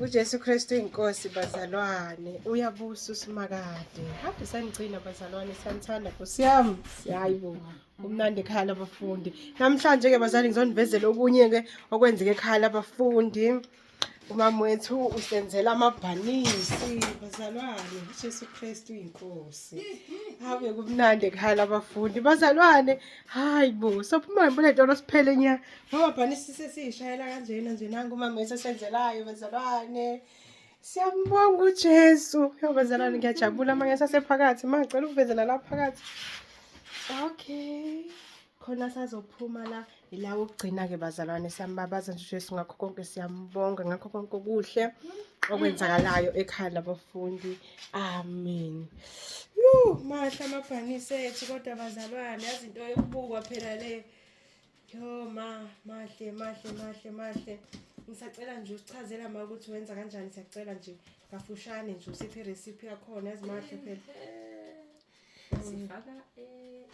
UJesu Kristu inkosi bazalwane, uyabusa usimakade. Hade sanigcina bazalwane, siyanithanda Nkosi yami. Hayibo, kumnandi ekhaya labafundi. Namhlanje ke bazali ngizonivezela okunye ke okwenzeke ekhaya labafundi. Umama wethu usenzela amabhanisi bazalwane, uJesu Kristu inkosi. Ave kumnandi ekhaya labafundi bazalwane. Hayi bo, sophuma ngempela itolo siphele nya. Amabhanisi sesiyishayela kanjena nje nangu umama wethu osenzelayo bazalwane. Siyambonga uJesu. Yo bazalwane ngiyajabula manje sasephakathi. Manje ngicela ukuveze nala phakathi. Okay. Khona sazophuma la ila ukugcina ke bazalwane siyambabaza nje uJesu ngakho konke siyambonga ngakho konke okuhle okwenzakalayo ekhaya labafundi. Amen. Yoo mahle amabhanisi ethu kodwa bazalwane yazi into yokubukwa phela le. Yo ma, mahle mahle mahle mahle. Ngisacela nje usichazela ma ukuthi wenza kanjani siyacela nje kafushane nje usiphe recipe yakhona yazi mahle phela. Sifaka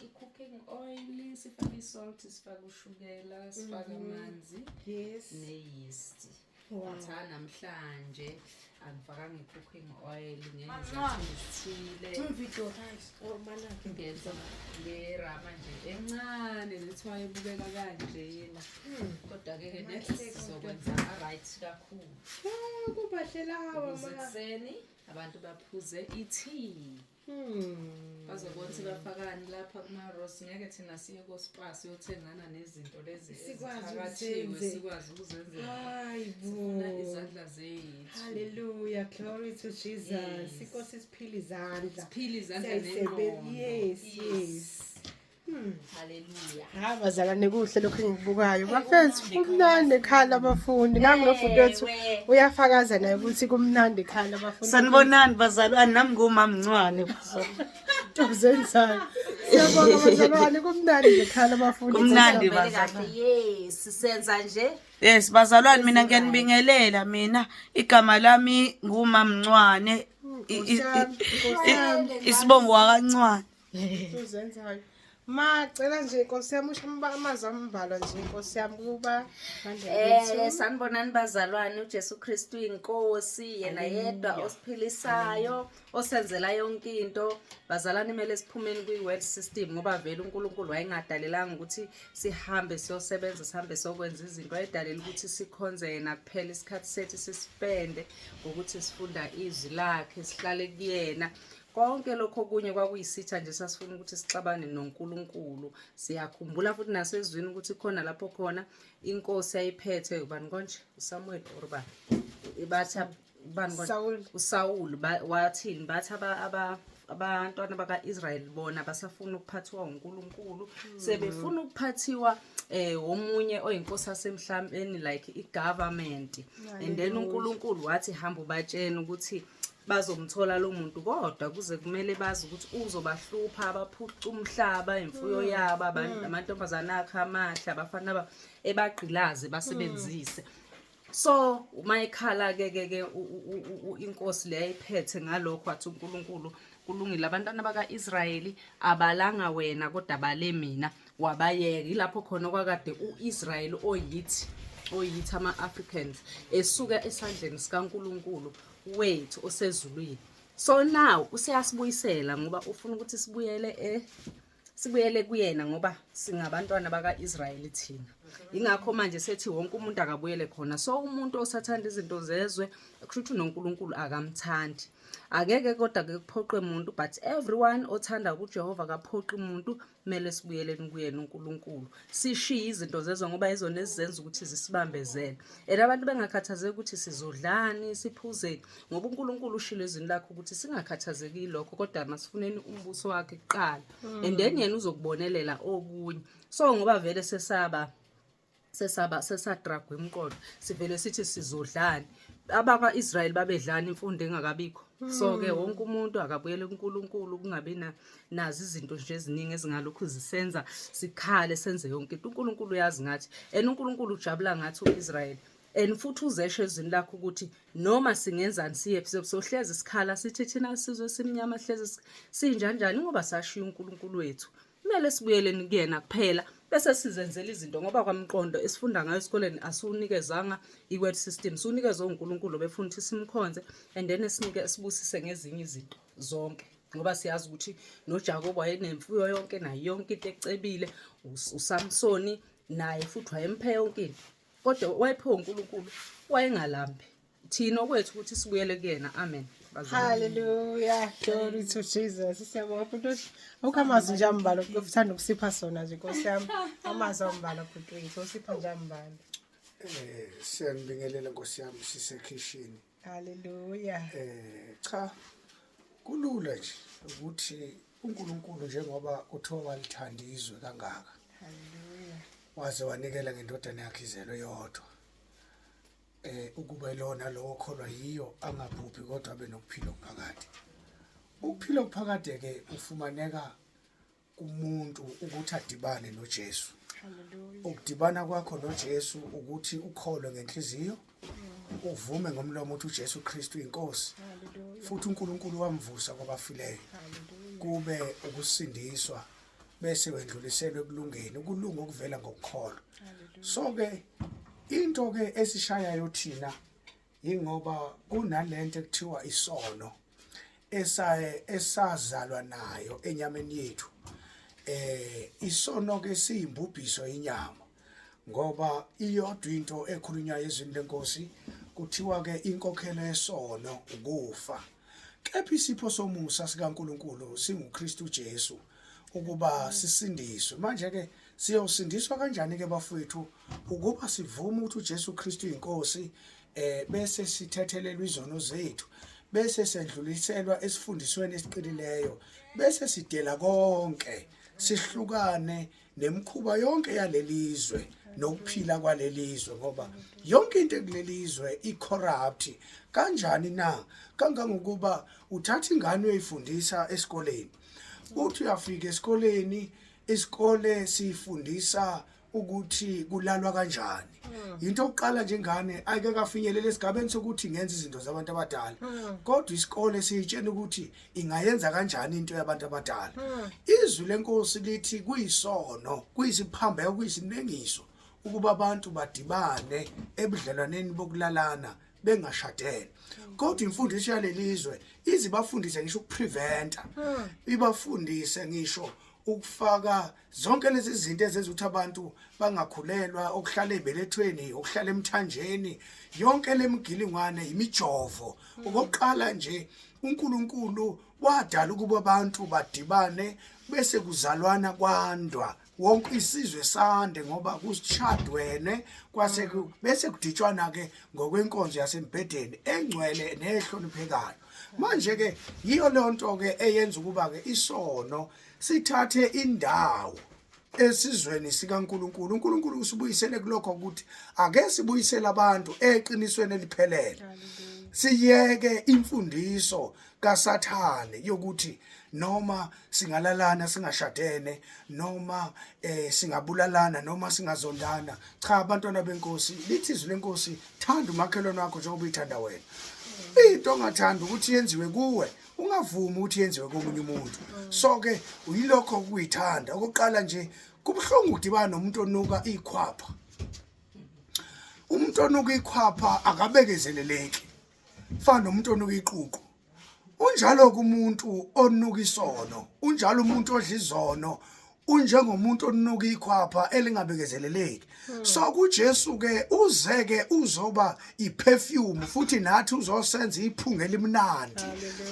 i-cooking oil, sifake i-salt, sifake ushukela, sifake amanzi ne-yeast. Wow. Atha namhlanje angifakanga i-cooking oil ngezizathu ezithile. Video guys. Oh mana. Ngenza ngerama nje encane lethiwa ibukeka kanjena. Kodwa-ke ke next sizokwenza a-right kakhulu. Oh kubahle lawa Ukuze ma. ekuseni abantu baphuze i-tea. Bazobona ukuthi bafakani lapha kuma-rose. Ngeke thina siye ko-Spar siyothengana nezinto lezi Sikwazi ezithakathiwe ukuzenze. sikwazi ukuzenzela. Hayi Sifuna bo. izandla zethu. Hallelujah. Glory to Jesus. Yes. Inkosi siphile izandla. Siphile izandla Siyayisebe- nengqondo. Yes, yes. Hallelujah. Ha bazalwane kuhle lokhu engikubukayo. Bafethu kumnandi ekhaya labafundi. Nangu nobhuti wethu uyafakaza naye ukuthi kumnandi ekhaya labafundi. Sanibonani bazalwane, nami ngumamncwane bazalwane. Ntozenzayo. Siyabonga bazalwane kumnandi nje ekhaya labafundi. Kumnandi Vele kahle bazalwane. yes senza nje Yes bazalwane, mina ngiyanibingelela mina. Igama lami ngumamncwane. Isibongo wakaNcwane. Ntozenzayo. Ma cela nje Nkosi yami usho amazwi ambalwa nje Nkosi yami kuba Sanibonani bazalwane, uJesu Kristu inkosi yena yedwa osiphilisayo, osenzela yonke into. Bazalwane kumele siphumeni kwi-world system ngoba vele uNkulunkulu wayengadalelanga ukuthi sihambe siyosebenza, sihambe siyokwenza izinto. Wayedalela ukuthi sikhonze yena kuphela, isikhathi sethu sisipende ngokuthi sifunda izwi lakhe, sihlale kuyena. Konke lokho okunye kwakuyisitha nje, sasifuna ukuthi sixabane noNkulunkulu. Siyakhumbula futhi nasezwini ukuthi khona lapho khona inkosi yayiphethe ubani konje, uSamuel or bani, bathi ubani konje? Saul. uSaul. Wathini? Bathi abantwana baka-Israyeli bona basafuna ukuphathiwa uNkulunkulu, sebefuna ukuphathiwa omunye oyinkosi yasemhlabeni like i-government. And then uNkulunkulu wathi hamba ubatshena ukuthi bazomthola lo muntu, kodwa kuze kumele bazi ukuthi uzobahlupha, abaphuca umhlaba, imfuyo yabo, amantombazane akhe amahle, abafana ebagqilaze basebenzise. So uma ekhala ke ke ke inkosi le ayiphethe ngalokho, wathi uNkulunkulu kulungile, abantwana bakaIsrayeli abalanga wena kodwa bale mina, wabayeka. Ilapho khona kwakade uIsrayeli oyithi ama-Africans esuka esandleni sikaNkulunkulu wethu osezulwini. So now useyasibuyisela ngoba ufuna ukuthi sibuyele kuyena ngoba singabantwana bakaIsrayeli thina. Ingakho manje sethi wonke umuntu akabuyele khona. So umuntu osathanda izinto zezwe kusho ukuthi noNkulunkulu akamthandi. Akeke kodwa ke kuphoqe umuntu, but everyone othanda uJehova akaphoqi umuntu. Kumele sibuyeleni kuyena uNkulunkulu, sishiye izinto zezwe ngoba izona ezizenza ukuthi zisibambezele. And abantu bengakhathazeki ukuthi sizodlani, siphuzeni, ngoba uNkulunkulu ushilo ezwini lakhe ukuthi singakhathazeki yilokho, kodwa masifuneni umbuso wakhe kuqala, and then yena uzokubonelela okunye. So ngoba vele sesaba sesadragwa imiqondo, sivele sithi sizodlani. Abakwa-Israyeli babedlani imfundo engakabikho. So ke wonke umuntu akabuyele kuNkulunkulu, kungabi nazo izinto nje eziningi ezingalokhu zisenza sikhale senze yonke into. uNkulunkulu uyazi ngathi, and uNkulunkulu ujabula ngathi u-Israyeli. And futhi uzesho ezwini lakho ukuthi noma singenzani siyephi, sohlezi sikhala sithi thina sizwe simnyama, hlezi sinjanjani ngoba sashiya uNkulunkulu wethu. Kumele sibuyeleni kuyena kuphela. Bese sizenzela izinto ngoba kwamqondo esifunda ngayo esikoleni asiwunikezanga i-word system, siwunikeze uNkulunkulu befuna ukuthi simkhonze and then esinike sibusise ngezinye izinto zonke. Ngoba siyazi ukuthi noJakobe wayenemfuyo yonke nayo yonke into ecebile, uSamsoni naye futhi wayemphe yonke into. Kodwa wayephiwe uNkulunkulu, wayengalambi. Thina okwethu ukuthi sibuyele kuyena. Amen. Hallelujah. Glory to Jesus. Siyabonga bhuti. Awukho amazwi nje ambalwa uthanda ukusipha sona nje Nkosi yami. Amazwi ambalwa bhuti wethu usipha nje ambalwa. Siyanibingelela Nkosi yami sisekhishini. Hallelujah. Cha kulula nje ukuthi uNkulunkulu njengoba kuthiwa walithanda izwe kangaka. Hallelujah. Waze wanikela ngendodana yakhe izelwe yodwa. Ukuba lona lowo okholwa yiyo angabhubhi kodwa abe nokuphila okuphakade. Ukuphila okuphakade ke ufumaneka kumuntu ukuthi adibane noJesu. Hallelujah. Ukudibana kwakho noJesu ukuthi ukholwe ngenhliziyo, uvume ngomlomo ukuthi uJesu Kristu inkosi. Hallelujah. Futhi uNkulunkulu wamvusa kwabafileyo. Hallelujah. Kube ukusindiswa bese wendluliselwe ekulungeni, ukulunga okuvela ngokukholwa. So ke into ke esishayayo thina ingoba kunalento ekuthiwa isono esazalwa nayo enyameni yethu. Isono ke siyimbubhiso inyama ngoba iyodwa into ekhulunywayo ezwini lenkosi kuthiwa ke inkokhelo yesono ukufa. Kepha isipho somusa sikaNkuluNkulu singuKristu Jesu ukuba sisindiswe. Manje ke siyosindiswa kanjani ke bafowethu ukuba sivume ukuthi uJesu Kristu inkosi bese sithethelelwa izono zethu, bese sendluliselwa esifundisweni esiqinileyo, bese sidela konke, sihlukane nemikhuba yonke yalelizwe nokuphila kwalelizwe, ngoba yonke into ekulelizwe icorrupt. Kanjani na? Kangangokuba uthatha ingane uyifundisa esikoleni, uthi uyafika esikoleni, isikole sifundisa ukuthi kulalwa kanjani. Into yokuqala nje ingane ayike kafinyelele esigabeni sokuthi ingenza izinto zabantu abadala, kodwa isikole siyitshena ukuthi ingayenza kanjani into yabantu abadala. Izwi lenkosi lithi kuyisono, kuyisiphambeko, kuyisinengiso ukuba abantu badibane ebudlelwaneni bokulalana bengashadene. Kodwa imfundiso yalelizwe izibafundise ngisho ukupreventa, ibafundise ngisho ukufaka zonke lezi zinto ezenza ukuthi abantu bangakhulelwa, okuhlala ebelethweni, okuhlala emthanjeni, yonke lemigilingwane imijovo. Okokuqala nje uNkulunkulu wadala ukuba abantu badibane bese kuzalwana kwandwa, wonke isizwe sande ngoba kusishadwene kwase bese kuditshwana ke ngokwenkonzo yasembhedeni engcwele nehloniphekayo. Manje ke yiyo leyo nto ke eyenza ukuba ke isono sithathe indawo esizweni sikaNkuluNkulu. uNkulunkulu usibuyisele kulokho ukuthi ake sibuyisele abantu eqinisweni eliphelele, siyeke imfundiso kaSathane yokuthi noma singalalana singashadene, noma singabulalana, noma singazondana. Cha, abantwana benkosi, lithi izwi lenkosi, thanda umakhelwane wakho njengoba uyithanda wena. Into ongathanda ukuthi yenziwe kuwe, ungavumi ukuthi yenziwe komunye umuntu. So ke uyilokho ukuyithanda. Okokuqala nje kubuhlungu ukudibana nomuntu onuka ikhwapha. Umuntu onuka ikhwapha akabekezeleleki, fana nomuntu onuka iququ. Unjalo kumuntu onuka isono, unjalo umuntu odla izono, unjengomuntu onuka ikhwapha elingabekezeleleki. So kuJesu ke uze ke uzoba iperfume, futhi nathi uzosenza iphunga elimnandi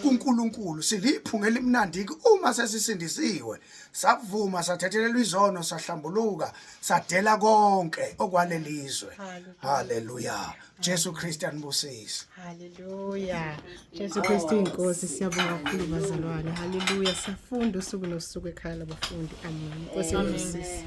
kuNkulunkulu. Siliphunga elimnandi uma sesisindisiwe, savuma, sathethelelwa izono, sahlambuluka, sadela konke okwalelizwe. Hallelujah. Jesu Kristu anibusise. Hallelujah. Jesu Kristu inkosi. Siyabonga kakhulu bazalwane. Hallelujah. Siyafunda usuku nosuku ekhaya labafundi. Amen. Nkosi inibusise.